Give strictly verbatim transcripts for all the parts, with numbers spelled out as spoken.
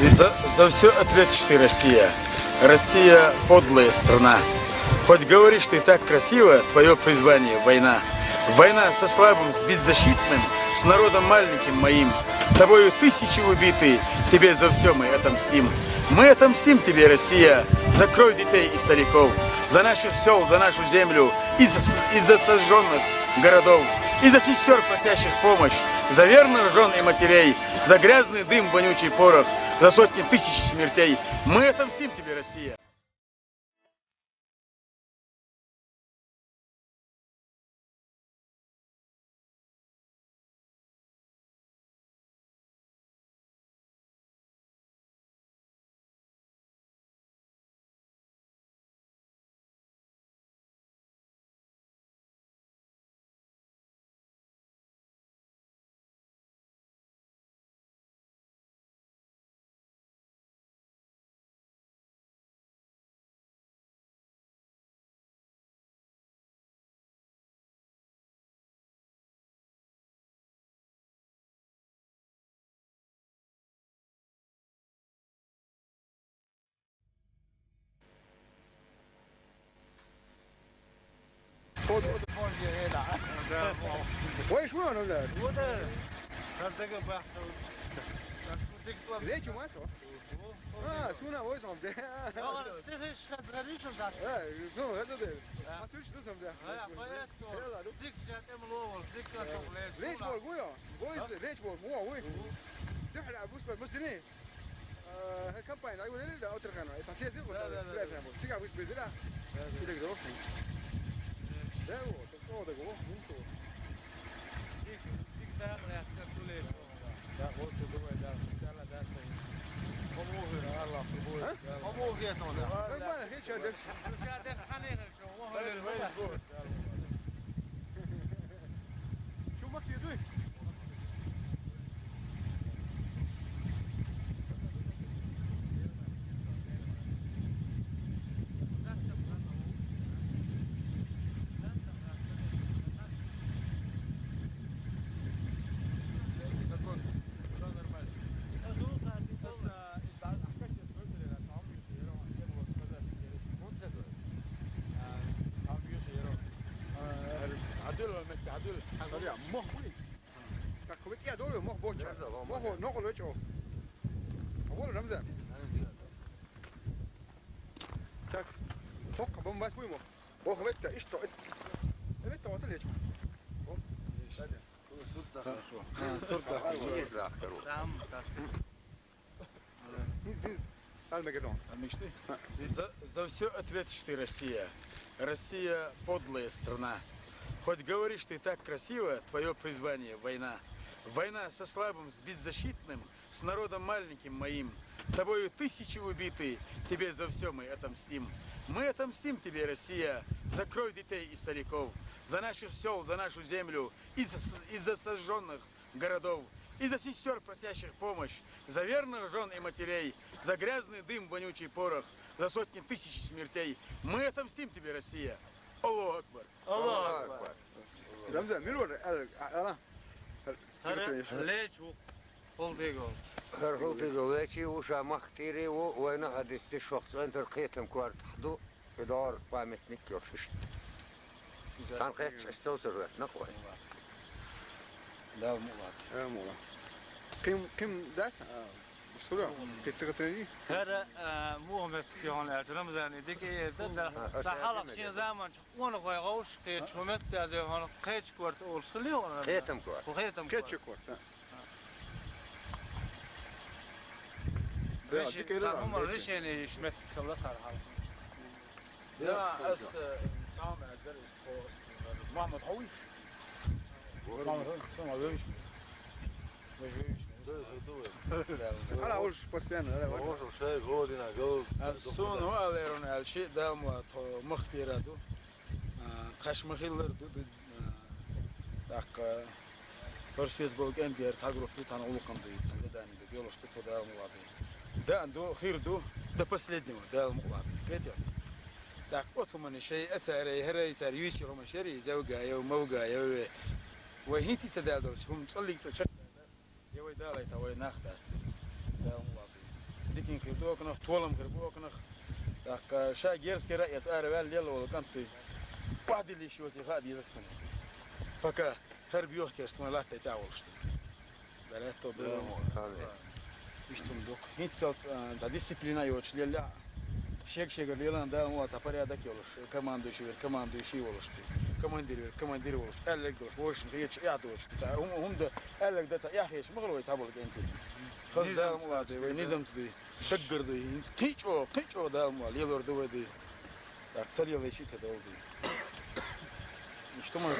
За, за все ответишь ты, Россия. Россия — подлая страна. Хоть говоришь ты так красиво, твое призвание — война. Война со слабым, с беззащитным, с народом маленьким моим. Тобою тысячи убиты, тебе за все мы отомстим. Мы отомстим тебе, Россия, за кровь детей и стариков, за наших сел, за нашу землю, из, из-за сожженных городов, из-за сестер, просящих помощь, за верных жен и матерей, за грязный дым, вонючий порох, за сотни тысяч смертей. Мы отомстим тебе, Россия. Бон жи эла. Да, бон. Ой, шуна, ну да. Вот, да. Картага бахта. Лечи масо. А, суна, ой, сам де. Ягъар стихи шхад заришам зат. А, сун, это де. А. Ма чуш ду сам де. А, поэтому. Эла, ду. Дик жат эм ловол, дик картофле. Леч суна. Бол гуё. Гой, а? Леч бол гуё, гой. Мгм. Духра бус бус дини. Э, компания, ай, валерий да, отрахана. Это все зил, да, да, да, да. Сига бус бус да. Да, да. Или где? Да, вот. О, да, го, ну что? Дик, дик да, бля, скатуле. Да, вот ты думай, да, да, да, да. Помоги, Аллах, помоги. А? Помоги, это он, да. Нормально, хе, чё, дальше? Слушай, а дальше ханера, чё, о, да, говорю, да, да. Чё, мак, едуй? Так, вот я долю, мог боча. Мог, но, лучше. А вот Рамзан. Так, фок, бомбас буймо. Ох, ветта, ишто, эс. Ветта, вот лечу. О, дядя. Сурта хорошо. А, сурта хорошо. Есть, да, хорошо. Там, саски. Из, из. Алмегедон. Алмегшты? А. За, за все ответишь ты, Россия. Россия — подлая страна. Хоть говоришь ты так красиво, твое призвание — война. Война со слабым, с беззащитным, с народом маленьким моим. Тобою тысячи убиты, тебе за все мы отомстим. Мы отомстим тебе, Россия, за кровь детей и стариков, за наших сел, за нашу землю, из, из-за сожженных городов, из-за сестер, просящих помощь, за верных жен и матерей, за грязный дым, вонючий порох, за сотни тысяч смертей. Мы отомстим тебе, Россия. Аллаху Акбар. Аллаху Акбар. Рамзан, мир вар, ал, а, ала. Хара леч ву, хул дего. Хара хул дего, лечи ву ша махтири ву, вайна хадис диш шох центр кхетам кварт хду, идар памятник ёшишт. Цан кхетч, аш цо сер вет, нахуй. Да, мула. Э, мула. Ким, ким дас, а, сура, кистига трени? Хара, а, Мухаммед кион, а, Рамзан, дик э, да, да. А, да, халах шин заман. Оны хойгауш, кеч хумет дәде, оны кеч көрт олс хили оны. Хетем көрт. Хетем. Кеч көрт, а. Реши, самым решение ишмет кылы кархал. Я, ас, сам әгер ис пост. Махмуд Хауиш. Махмуд Хауиш, сам Хауиш. Ала уж постоянно, да, вот. Может, шей година гол. Сон валерон әлши дәлма то махтираду. Каш махиллар ду, ду. Так, Хорсез бол кем гер цагрух ду тан улукам ду, тан дани ду, белош ду то дәлма лади. Да, ду, хир ду, до последнего дәлма лади. Петя. Так, осумани шей, эсәре, херей, цар, юичи, рома шери, зәвгәев, мавгәев. Вай хинти цадәл дол, чум цаллик цачак. Йовай далай, тавай нах даст. Да, Дикин хир доканах, толам хир боканах. ТӀаккха ша герз кера эца ара ваьлла лела волу кӀант дуй. Охьадилла йиш йоций хаа деза цунна. Пока хӀара боьха керс вайн латтай тӀехь волуш ду. Бараьтто бу. Иштта хӀума ду. ХӀинццалц, а, цхьа дисциплина йоцуш леллехь, шега-шега лелан Дала ма вац, цхьа порядок йолуш, командующий вер, командующий волуш ду. Командир вер, командир волуш, аьлларг долуш, вовшашна хеташ эхь доцуш ду. Цхьа хӀума, хӀума дан, аьлларг дан цхьа эхь хеташ ма хала вай цхьаболу кӀентий. Хаза Дала ма вац, вай низамца дуй, даггара дуй. ХӀинца кхин а чӀогӀа, кхин а чӀогӀа Дала ма вац, лелор ду вай дуй. ТӀаккха ца лелайча а ца долу дуй. Иштта ма ду.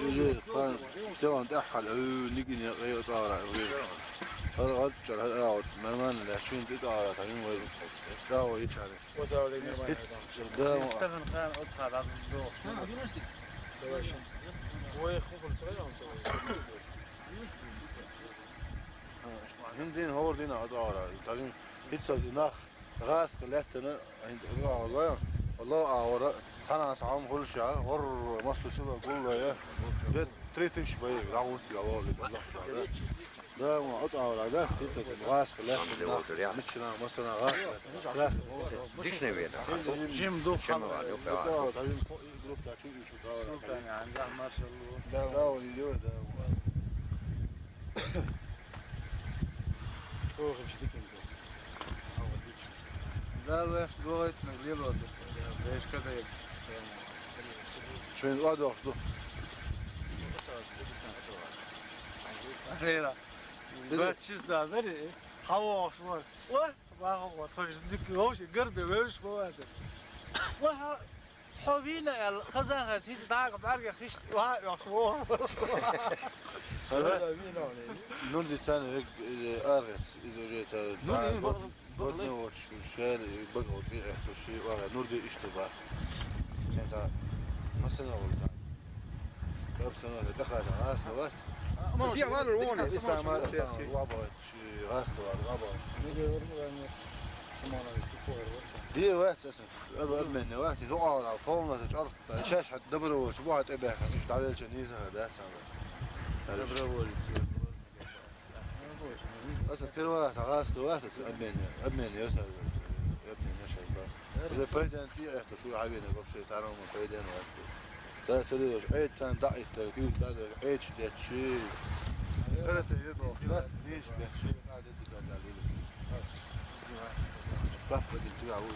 Уже кхана селан тӀаьххьара, ой, нигина ян къе оцу агӀора, ой. ХӀара гӀад чӀара, хӀара агӀор, нормально лаьцна, чуьнан тӀе цӀагӀара, хьан вай. ЦӀагӀо йичхьана. Оцу агӀор нигина нормально. Да, ма. Стагана кхана оцу хьан дӀа дохуш. Давай шун. Вай хухула ца гӀайгӀа ца гӀайгӀа. ХӀинца дина, хӀора дина оцу агӀора. Тажин хӀинца нах. ГӀаска лаьттана, хӀинца агӀор вайн, ло агӀора, цхьана цхьа хӀума хуьлуш яхь, гӀорра массо сила гулло я, де три тысячи боевик, дӀагӀуттиг а вогӀу, базахтара. Да, ма, оцу агӀора, да, хӀинца гӀаска лаьттана, миччана, массана гӀаска лаьттана. Дишна вена. Жим ду, хьалла. Оцу агӀора, тажин кхо и группа чу иш оцу агӀора. Султан, анжах маршалло. Да, ма, да, ма. Ох, иштта дикин ду. Дала ваьш догӀуьйту, наг лело ду. Вешка дай. Шайн ладохуш ду. Рера. Бачис да, дари. Хавохуш вар. Ва, ва, ва, тхош дик вовши гарбе вевш ма ваца. Ва, хьо вийна аьлла, хазахарца хӀинца дӀага бӀаьргех хишта ваха оьхуш вогӀу. Нур ди царна вег, э, аргӀец, иза уже цара. Нур ди бо-, бо-, бо-, бо-, бо-, шер, бо-, бо-, цӀе эхь, ши, вара, Нур ди иштта баха. Шен ца, массана волу ца. Каб сана, тӀаха ца, аса вац. Ма, ди валур вон, исламар, ва бац. Ши гӀаскавар, гӀаба. Де вац аса, об-, обменный вац, иза оагӀорахь полностью чӀорх, шаьш хьан добровольцы бу хьан тӀебаьхкина, уьш дӀавелча нийса хӀара дац хьан. Доброволец вер. Аса первая гӀаска вац аса, обменный, обменный вац аса, обменный шаьш бац. Уже пайден цӀе а эхта, шу хьан вена вообще, царна ма пайден вац. Ца ца лелаш, Ӏедчан даӀиттара, куьйга дадара, Ӏедча детташи. Карате е бохуш, дац, дийша бетташи, а, де дика дали. Бахка дин цигахь ву.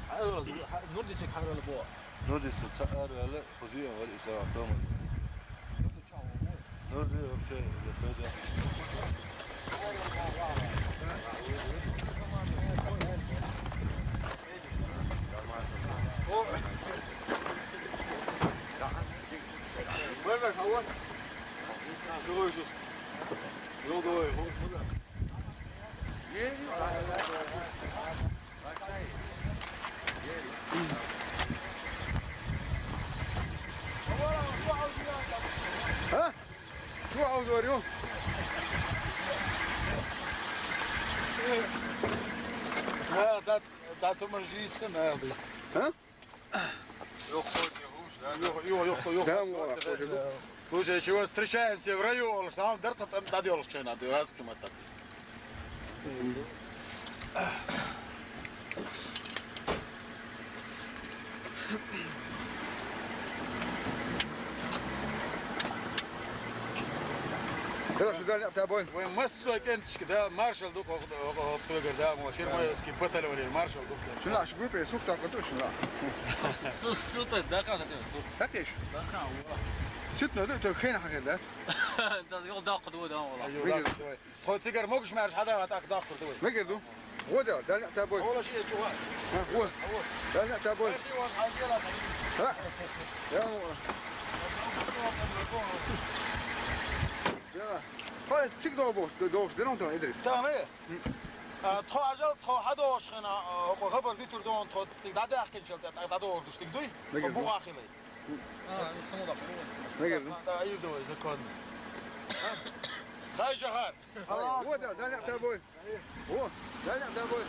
Хьайрал, хьа-, Нурдисик хьайрал бо. Нурдисик ца арвала, хузуя вал иса дома. Нурди вообще, я пойду. О! Бэбэ, хавар. Чего ещё? Ну, давай, вот, вот. А? Чего аудиторию? А, цац, цац, мы же искренне, блин. А? Юха, юха, юха, юха. Да, мо, слушай, чего встречаемся в раю, он сам дер там дадёл, что надо, раз кем это. Хорошо, дальше тобой. Вай массо кентишка, да, маршал ду, да, мо, Чермоевский батальон, маршал ду. Шуна, аш группе, сух, так, вот, шуна. Су, су, так, да, как это, су. Так, ещё. Да, как, вот. Сит, ну, ты хрен хагер, да? Да, ёл, да, куда, да, вала. Тхо цигара могуш маьрша хьадагӀа тӀаккха доккхур ду вай. Мегар ду. Вот, да, дальня тобой. Ола ши чуга. А, вот. Вот. Дальня тобой. Ши вон хьадера. А? Да, ну. Да. Хой, циг долбош, долбош, дерон там, Идрис. Там, э? А, тхо ажал, тхо хьадош хана, а, хабар дитур дон, тхо циг дадахкинчал, да, дадор душ тиг дуй. Мегар ду. Буга хилай. А, и само да. Мегар ду. Да, и дуй, закон. Хай жахар. О, да, да, да, тобой. О, да, да, тобой.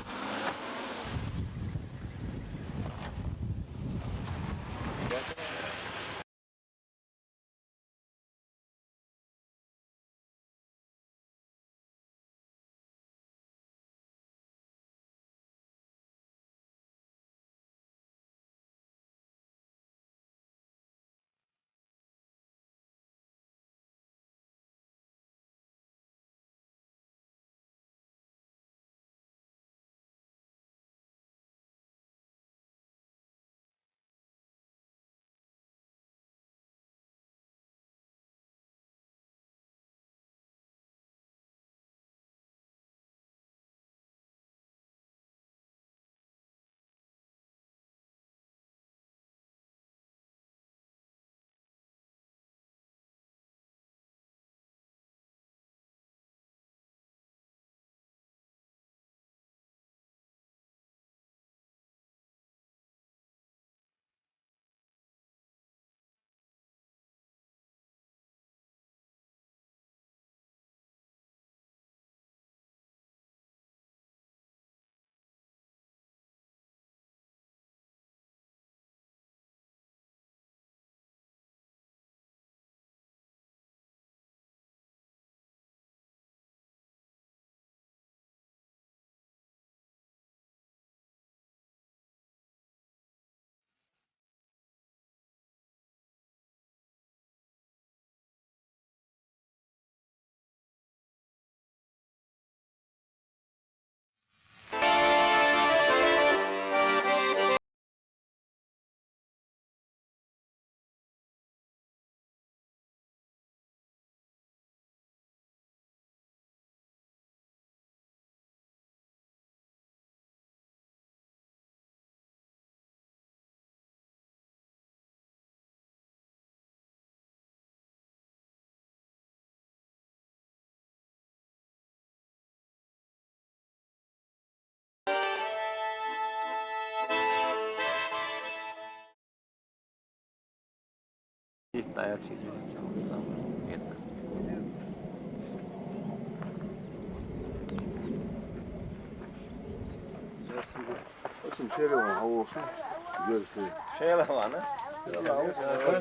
Шелавана.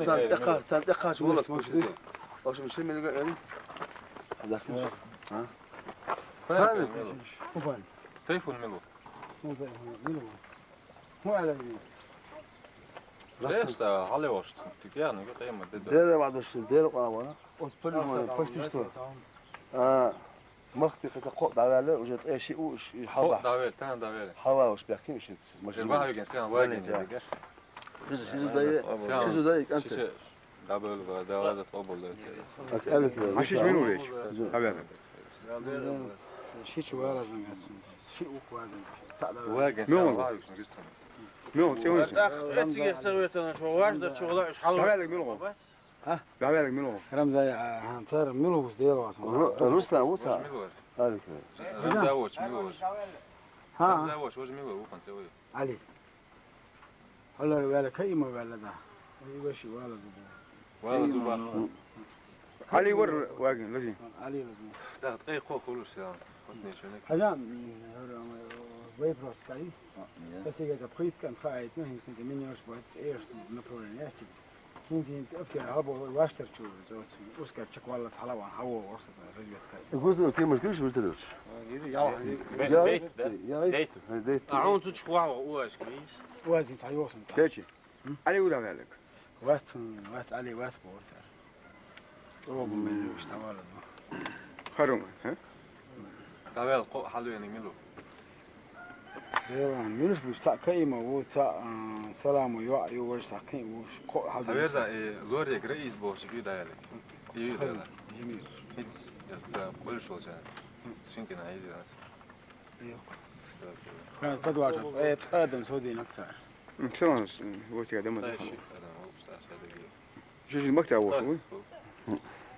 Цан тӀекхача, цан тӀекхача вуйла смогчу. Ошум ши милга эли. Закин. А? Тайфун милу. Тайфун милу. Ну, Тайфун милу. Ну, аьлла. Рашта, хьале вошт. Тикян, га къема де. Дера вадуш, дера къавана. Оцу пулюмой почти что. А, махти хата кхо давала, уже тӀе ши уш, и хава. Кхо давала, тан давала. Хава уш бяхкин шит. Машин. Ва ген сен, ва ген. Шизу, шизу дай, шизу дай, канте. Дабл ва, да, ва, да, тобол да. Ас алик ва. Ашиш мин улеш. Хава. Ши чу вара зангас. Ши ук вара. Ца да. Ва ген сен, ва ген. Милу, цӀе вуьйцу. Эцигех ца вуьйцу, шо важ да, чугӀла уьш хьал. Даваьллиг милу гӀо? А? Даваьллиг милу гӀо? Рамзай, а, хан, цара милу гӀо, дела вацун. Ру-, Руслан, ву ца? Милу гӀо? Алик. Рамзай воч, милу гӀо? Ха? Рамзай воч, вож милу гӀо, вухан цӀе вуй? Али. Хьалар ваьлла, каима ваьлла, да. И ваши вала зуба. Вала зуба. Али вар вагин, лази. Али лази. Да, тӀе кхо хулуш, я. Вот нечего. Хажан, м, м, вопрос стоит. Если это поиска, хаит, ну, если ты меняешь, вот, э, что направление, я тебе. Хин, хин, офтер, хабо, ваштер чу, ускар чеквалла, халава, хаво, орса, разведка. Гузу, ты можешь говорить, что ты? Бейт, да? Дейт. Дейт. А он тут чхуа, у ашкрис. У азин тайосун. Течи. Али удавелек. Вац, вац, али вац борта. О, гумели уштавала. Харум, а? Давел кхо хьалвеаниг мила ву? Дела, муьлш бу, цхьаъ Каима ву, цхьаъ, а, Саламо йоӀ ю, важа цхьаъ кхин ву, кхо хьалвеаниг. Хьаверза, э, лориг раис бохучу ю даьллиг. Ю даьлла. Жимир. ХӀинца, я, къуьллуш волча. Шинкина хьийзира ас. Ю. Хан кадважа, э, адам содинак цара. М, чаланаш, м, вот я дома. Ай, ши адам, обсташ, я. Жижиг махтав вошуй.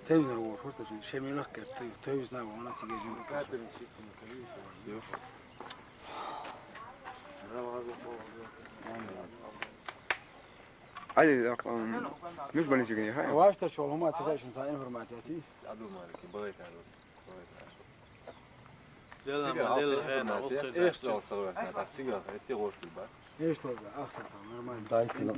Тевзар вошур, тажин. Шемилах кет, тев-, тевзна вона сиге жин. Али, ам, муш больницаге яхай? Вашта шо хӀума ца дешин ца информация тис. Аду марки, балай тарлу. Балай тарлу. Дела, ма, дела, хена, информация. Эх, что ца вахна, так, цига, это гошли ба. Эх, что, ахса, нормально. Дайте на.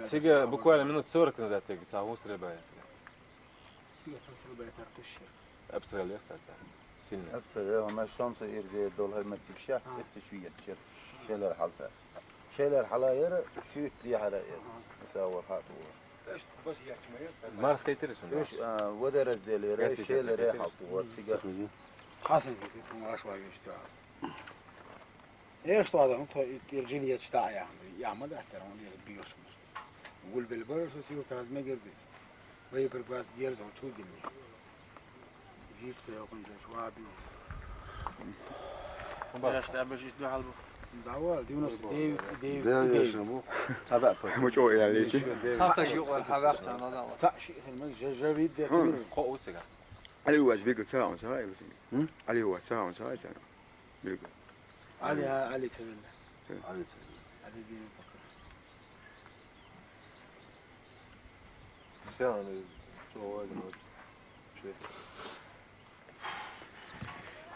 Цига буквально минут сорок назад тегица гӀусребаьлла. Обстрел яхтар. Сильно. Обстрел, я, ма шонца ирзе дол хӀай меттиг ша, а, эцци шуьйетт шер, шелер хьалта. Шелер хьала яра, шуьйтт дехьара яра. Ага. Иса вар хату. Марх хетир шун. Уьш, а, водораздел яра, шелер хьалту, вот цига. Хасан хетир шун, аш вай вишта. Эх, что адам, то и, и жилье чта я. Я ма да, тер он, я бьёшь. Гулбел бар, что сил таз мегерди. Боеприпас герз, он чудили. Жип се окон же шваби. Баш та бежит да халбу. Да, ва, девяносто девять, девять. Да, я шаму. Сада по. Мучо я лечи. Хата жи ва хавак та на да. Та ши хен мен же же вид де. Хм. Ко уцега. Али ваш биг ца он ца, я бисин. Хм? Али ваш ца он ца, я. Биг. Али, а, Али Цевелли. Али Цевелли. Али Дина Пакар. Все, али, что важно, вот, чё.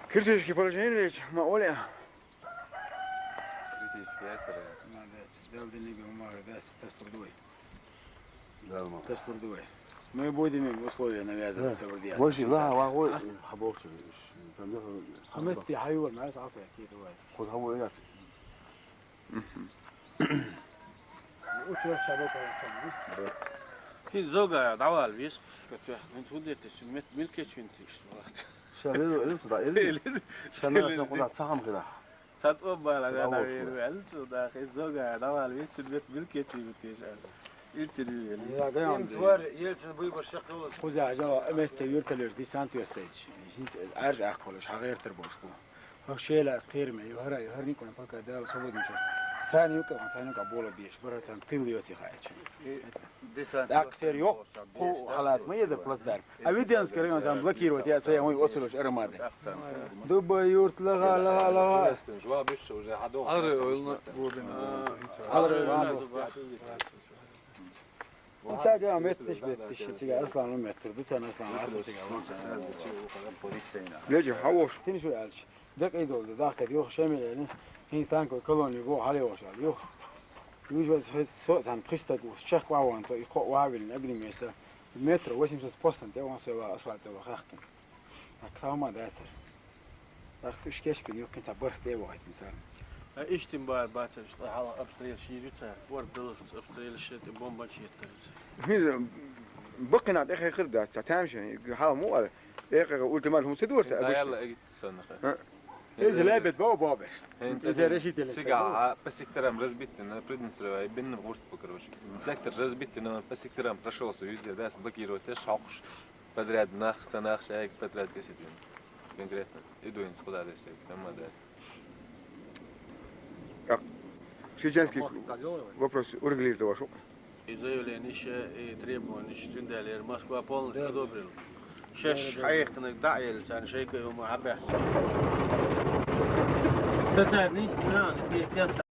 Критическое положение ведь, ма Оля. Критическое, это. Молодец. Дал диниг умар, да, тестурдуй. Далма. Тестурдуй. Мы будем им условия навязывать, да. Саврдия. Больше, да, ва, ва, а? Хабовчик. Хамет ти хайван, а, сафа, ки давай. Худ хабо яц. Мгм. Утро шабо. Ти зога давал вис, катя, мин тудетиш, мет милкечин тиш. Шабо, элис да, элис. Шамера куда цахам куда. Тат оббала гана вер вел цу дахи зога давал вис, мет милкечин тиш. Интервью вел. Я, да, Ин Андрей. Твар, Ельцин выбор шахтолос. Хуза жава, месте вертолёт, десант вестеч. Хинт арж ахколаш, хагертер бошку. Хашела, терме, юхара, юхарникона пока дал свободнича. Царна юкъа, царна юкъа бола беш, бара царна пил йоци хаьча. Так, сер йо, ку халат ма еда плацдарм. А Веденский район царна блокировать я, цая мой оцелоч аромады. Дуба юрт лага, лага, лага. Жуа беш уже хадо. Ары ойлна бурдин. Ары ойлна. Исаде меттиш, меттиш, цига Аслан метр, дуцан Аслан, Аслан цига. Лежи, хавош. Тин шу алч. Дек идол, дак идол, шемелени. Хин танк колони го хали ошал. Юх. Южва со сан пристак ус чек ваван то и ко вавин огнемеса. Метр восемьсот постан те он сова асфальтова хахтин. А ксаума датер. Так сушкеш бин юкин та барх те вахтин сан. А иштин бар бацар, что хала обстрел ширица, ворд дылыс обстрел шет бомба четтер. Быкина те хыр да, та тамши, хала му ал. Экъ ультиматум сидурса. Даялла эгит санаха. Эз лебет бо бобеш. Эз решительный. Сига по секторам разбитый, на Приднестровье, бин гурт покрываешь. Сектор разбитый, но по секторам прошелся везде, да, блокировать, я шалкуш подряд, нах, цанах, шайк подряд кисит. Конкретно. Иду ин скуда десь, там, да. Так. Чеченский вопрос урегулировать вашу. И заявление ещё, и требования ещё, тем далее. Москва полностью одобрил. Шеш хьаехтана даъ елцан шейка юма хьабехта. Доцар ниш динан, и пятьдесят.